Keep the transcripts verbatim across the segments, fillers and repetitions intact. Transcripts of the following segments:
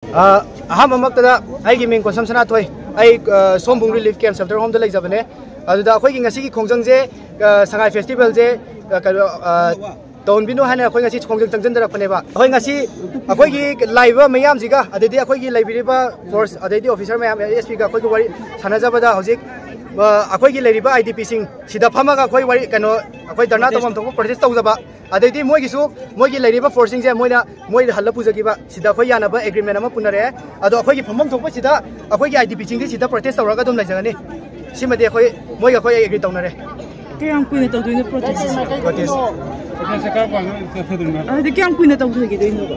ꯑ, ꯑꯍꯥꯟꯕꯃꯛꯇꯗ ꯑꯩꯒꯤ ꯃꯤꯡ ꯀꯣꯟꯁꯝ ꯁꯅꯥꯊꯣꯏ꯫ ꯑꯩ, ꯑ, ꯁꯣꯝꯕꯨꯡ ꯔꯤꯂꯤꯐ ꯀꯦꯝꯞ ꯁꯦꯜꯇꯔ ꯍꯣꯝꯗ ꯂꯩꯖꯕꯅꯦ꯫ ꯑꯗꯨꯗ ꯑꯩꯈꯣꯏꯒꯤ ꯉꯁꯤꯒꯤ ꯈꯣꯡꯖꯪꯁꯦ, ꯑ, ꯁꯉꯥꯏ ꯐꯦꯁꯇꯤꯚꯦꯜꯁꯦ, ꯑ, ꯀꯩꯅꯣ, ꯑ, ꯇꯧꯍꯟꯕꯤꯅꯨ ꯍꯥꯏꯅ ꯑꯩꯈꯣꯏ ꯉꯁꯤ ꯈꯣꯡꯖꯪ ꯆꯪꯁꯤꯟꯖꯔꯛꯄꯅꯦꯕ꯫ ꯑꯩꯈꯣꯏ ꯉꯁꯤ ꯑꯩꯈꯣꯏꯒꯤ ꯂꯥꯛꯏꯕ ꯃꯤꯌꯥꯝꯁꯤꯒ, ꯑꯗꯩꯗꯤ ꯑꯩꯈꯣꯏꯒꯤ ꯂꯩꯕꯤꯔꯤꯕ ꯐꯣꯔꯁ, ꯑꯗꯩꯗꯤ ꯑꯣꯐꯤꯁꯔ ꯃꯌꯥꯝ, ꯑꯦꯁ ꯄꯤꯒ ꯑꯩꯈꯣꯏꯒꯤ ꯋꯥꯔꯤ ꯁꯥꯟꯅꯖꯕꯗ ꯍꯧꯖꯤꯛ, ꯑ, ꯑꯩꯈꯣꯏꯒꯤ ꯂꯩꯔꯤꯕ ꯑꯥꯏ ꯗꯤ ꯄꯤꯁꯤꯡ ꯁꯤꯗ ꯐꯝꯃꯒ ꯑꯩꯈꯣꯏ ꯋꯥꯔꯤ, ꯀꯩꯅꯣ, ꯑꯩꯈꯣꯏ ꯙꯔꯅꯥ ꯇꯧꯐꯝ ꯊꯣꯛꯄ ꯄ꯭ꯔꯣꯇꯦꯁ ꯇꯧꯖꯕ, ꯑꯗꯩꯗꯤ ꯃꯣꯏꯒꯤꯁꯨ, ꯃꯣꯏꯒꯤ ꯂꯩꯔꯤꯕ ꯐꯣꯔꯁꯁꯤꯡꯁꯦ ꯃꯣꯏꯅ, ꯃꯣꯏꯗ ꯍꯜꯂ ꯄꯨꯖꯈꯤꯕ, ꯁꯤꯗ ꯑꯩꯈꯣꯏ ꯌꯥꯅꯕ ꯑꯦꯒ꯭ꯔꯤꯃꯦꯟ ꯑꯃ ꯄꯨꯅꯔꯛꯑꯦ꯫ ꯑꯗꯣ ꯑꯩꯈꯣꯏꯒꯤ ꯐꯝꯐꯝ ꯊꯣꯛꯄꯁꯤꯗ ꯑꯩꯈꯣꯏꯒꯤ ꯑꯥꯏ ꯗꯤ ꯄꯤꯁꯤꯡꯗꯤ ꯁꯤꯗ ꯄ꯭ꯔꯣꯇꯦꯁ ꯇꯧꯔꯒ ꯑꯗꯨꯝ ꯂꯩꯖꯒꯅꯤ꯫ ꯁꯤꯃꯗꯤ ꯑꯩꯈꯣꯏ, ꯃꯣꯏꯒ ꯑꯩꯈꯣꯏ ꯑꯦꯒ꯭ꯔꯤ ꯇꯧꯅꯔꯦ꯫ ꯀꯌꯥꯝ ꯀꯨꯏꯅ ꯇꯧꯗꯣꯏꯅꯣ ꯄ꯭ꯔꯣꯇꯦꯁ? ꯄ꯭ꯔꯣꯇꯦꯁ꯫ ꯑꯗꯨꯗꯤ ꯀꯌꯥꯝ ꯀꯨꯏꯅ ꯇꯧꯊꯈꯤꯗꯣꯏꯅꯣꯕ?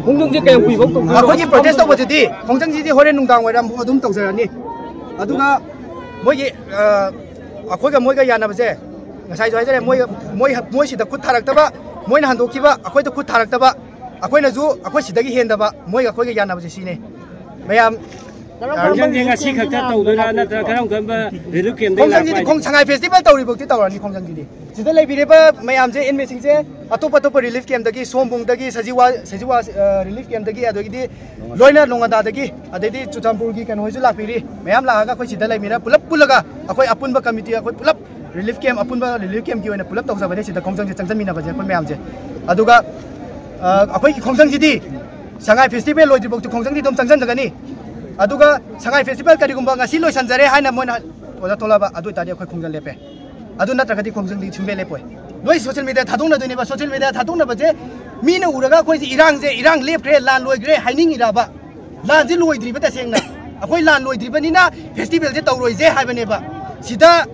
ꯈꯣꯡꯖꯪꯁꯦ ꯀꯌꯥꯝ ꯀꯨꯏꯕꯧ ꯇꯧꯗꯣꯏꯅꯣ? ꯑꯩꯈꯣꯏꯒꯤ ꯄ꯭ꯔꯣꯇꯦꯁ ꯇꯧꯕꯁꯤꯗꯤ, ꯈꯣꯡꯖꯪꯁꯤꯗꯤ ꯍꯣꯔꯦꯟ ꯅꯨꯡꯗꯥꯡ ꯋꯥꯏꯔꯝ ꯑꯗꯨꯝ ꯇꯧꯖꯔꯅꯤ꯫ ꯑꯗꯨꯒ ꯃꯣꯏꯒꯤ, ꯑ, ꯑꯩꯈꯣꯏꯒ ꯃꯣꯏꯒ ꯌꯥꯅꯕꯁꯦ, ꯉꯁꯥꯏꯁꯨ ꯍꯥꯏꯖꯔꯦ, ꯃꯣꯏ, ꯃꯣꯏ, ꯃꯣꯏ ꯁꯤꯗ ꯈꯨꯠ ꯊꯥꯔꯛꯇꯕ, ꯃꯣꯏꯅ ꯍꯟꯗꯣꯛꯈꯤꯕ, ꯑꯩꯈꯣꯏꯗ ꯈꯨꯠ ꯊꯥꯔꯛꯇꯕ, ꯑꯩꯈꯣꯏꯅꯁꯨ ꯑꯩꯈꯣꯏ ꯁꯤꯗꯒꯤ ꯍꯦꯟꯗꯕ, ꯃꯣꯏꯒ ꯑꯩꯈꯣꯏꯒ ꯌꯥꯅꯕꯁꯦ ꯁꯤꯅꯤ꯫ ꯃꯌꯥꯝ, ꯈꯣꯡꯖꯪꯁꯦ ꯉꯁꯤ ꯈꯛꯇ ꯇꯧꯗꯣꯏꯔꯥ, ꯅꯠꯇ꯭ꯔꯒ ꯀꯔꯝ ꯀꯔꯝꯕ ꯔꯤꯂꯤꯐ ꯀꯦꯝꯗꯒꯤ ꯈꯣꯡꯖꯪꯁꯤꯗꯤ ꯂꯥꯛꯄ ꯈꯣꯡ-, ꯁꯉꯥꯏ ꯐꯦꯁꯇꯤꯚꯦꯜ ꯇꯧꯔꯤꯐꯥꯎꯗꯤ ꯇꯧꯔꯅꯤ ꯈꯣꯡꯖꯪꯁꯤꯗꯤ꯫ ꯁꯤꯗ ꯂꯩꯕꯤꯔꯤꯕ ꯃꯌꯥꯝꯁꯦ, ꯏꯟꯃꯦꯠꯁꯤꯡꯁꯦ, ꯑꯇꯣꯞ ꯑꯇꯣꯞꯄ ꯔꯤꯂꯤꯐ ꯀꯦꯝꯗꯒꯤ, ꯁꯣꯝꯕꯨꯡꯗꯒꯤ, ꯁꯖꯤꯋꯥ, ꯁꯖꯤꯋꯥ, ꯑ, ꯔꯤꯂꯤꯐ ꯀꯦꯝꯗꯒꯤ, ꯑꯗꯒꯤꯗꯤ ꯂꯣꯏꯅ ꯅꯣꯡꯉꯥꯟꯗꯥꯗꯒꯤ, ꯑꯗꯩꯗꯤ ꯆꯨꯔꯆꯥꯟꯄꯨꯔꯒꯤ ꯀꯩꯅꯣꯍꯣꯏꯁꯨ ꯂꯥꯛꯄꯤꯔꯤ꯫ ꯃꯌꯥꯝ ꯂꯥꯛꯑꯒ ꯑꯩꯈꯣꯏ ꯁꯤꯗ ꯂꯩꯃꯤꯟꯅ ꯄꯨꯂꯞ ꯄꯨꯜꯂꯒ ꯑꯩꯈꯣꯏ ꯑꯄꯨꯟꯕ ꯀꯃꯤꯇꯤ, ꯑꯩꯈꯣꯏ ꯄꯨꯂꯞ ꯔꯤꯂꯤꯐ ꯀꯦꯝ, ꯑꯄꯨꯟꯕ ꯔꯤꯂꯤꯐ ꯀꯦꯝꯒꯤ ꯑꯣꯏꯅ ꯄꯨꯂꯞ ꯇꯧꯖꯕꯅꯦ ꯁꯤꯗ ꯈꯣꯡꯖꯪꯁꯦ ꯆꯪꯁꯤꯟꯃꯤꯟꯅꯕꯁꯦ ꯑꯩꯈꯣꯏ ꯃꯌꯥꯝꯁꯦ꯫ ꯑꯗꯨꯒ, ꯑ, ꯑꯩꯈꯣꯏꯒꯤ ꯈꯣꯡꯖꯪꯁꯤꯗꯤ ꯁꯉꯥꯏ ꯐꯦꯁꯇꯤꯚꯦꯜ ꯂꯣꯏꯗ꯭ꯔꯤꯐꯥꯎꯗꯤ ꯈꯣꯡꯖꯪꯗꯤ ꯑꯗꯨꯝ ꯆꯪꯁꯤꯟꯖꯒꯅꯤ꯫ ꯑꯗꯨꯒ ꯁꯉꯥꯏ ꯐꯦꯁꯇꯤꯚꯦꯜ ꯀꯔꯤꯒꯨꯝꯕ ꯉꯁꯤ ꯂꯣꯏꯁꯤꯟꯖꯔꯦ ꯍꯥꯏꯅ ꯃꯣꯏꯅ ꯑꯣꯔꯗꯔ ꯊꯣꯛꯂꯛꯑꯕ, ꯑꯗꯨ ꯑꯣꯏꯇꯥꯔꯗꯤ ꯑꯩꯈꯣꯏ ꯈꯣꯡꯖꯪ ꯂꯦꯞꯄꯦ꯫ ꯑꯗꯨ ꯅꯠꯇ꯭ꯔꯒꯗꯤ ꯈꯣꯡꯖꯪꯗꯤ ꯁꯨꯡꯂꯦꯞ ꯂꯦꯞꯄꯣꯏ꯫ ꯅꯣꯏ ꯁꯣꯁꯤꯌꯦꯜ ꯃꯦꯗꯤꯌꯥ ꯊꯥꯗꯣꯛꯅꯗꯣꯏꯅꯦꯕ꯫ ꯁꯣꯁꯤꯌꯦꯜ ꯃꯦꯗꯤꯌꯥ ꯊꯥꯗꯣꯛꯅꯕꯁꯦ ꯃꯤꯅ ꯎꯔꯒ ꯑꯩꯈꯣꯏꯁꯦ ꯏꯔꯥꯡꯁꯦ, ꯏꯔꯥꯡ ꯂꯦꯞꯈ꯭ꯔꯦ, ꯂꯥꯟ ꯂꯣꯏꯈ꯭ꯔꯦ ꯍꯥꯏꯅꯤꯡꯉꯤꯔꯕ? ꯂꯥꯟꯁꯦ ꯂꯣꯏꯗ꯭ꯔꯤꯕ ꯇꯁꯦꯡꯅ꯫ ꯑꯩꯈꯣꯏ ꯂꯥꯟ ꯂꯣꯏꯗ꯭ꯔꯤꯕꯅꯤꯅ ꯐꯦꯁꯇꯤꯚꯦꯜꯁꯦ ꯇꯧꯔꯣꯏꯁꯦ ꯍꯥꯏꯕꯅꯦꯕ꯫ ꯁꯤꯗ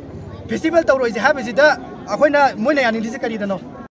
ꯐꯦꯁꯇꯤꯚꯦꯜ ꯇꯧꯔꯣꯏꯁꯦ ꯍꯥꯏꯕꯁꯤꯗ ꯑꯩꯈꯣꯏꯅ, ꯃꯣꯏꯅ ꯌꯥꯅꯤꯡꯗ꯭ꯔꯤꯁꯦ ꯀꯔꯤꯗꯅꯣ?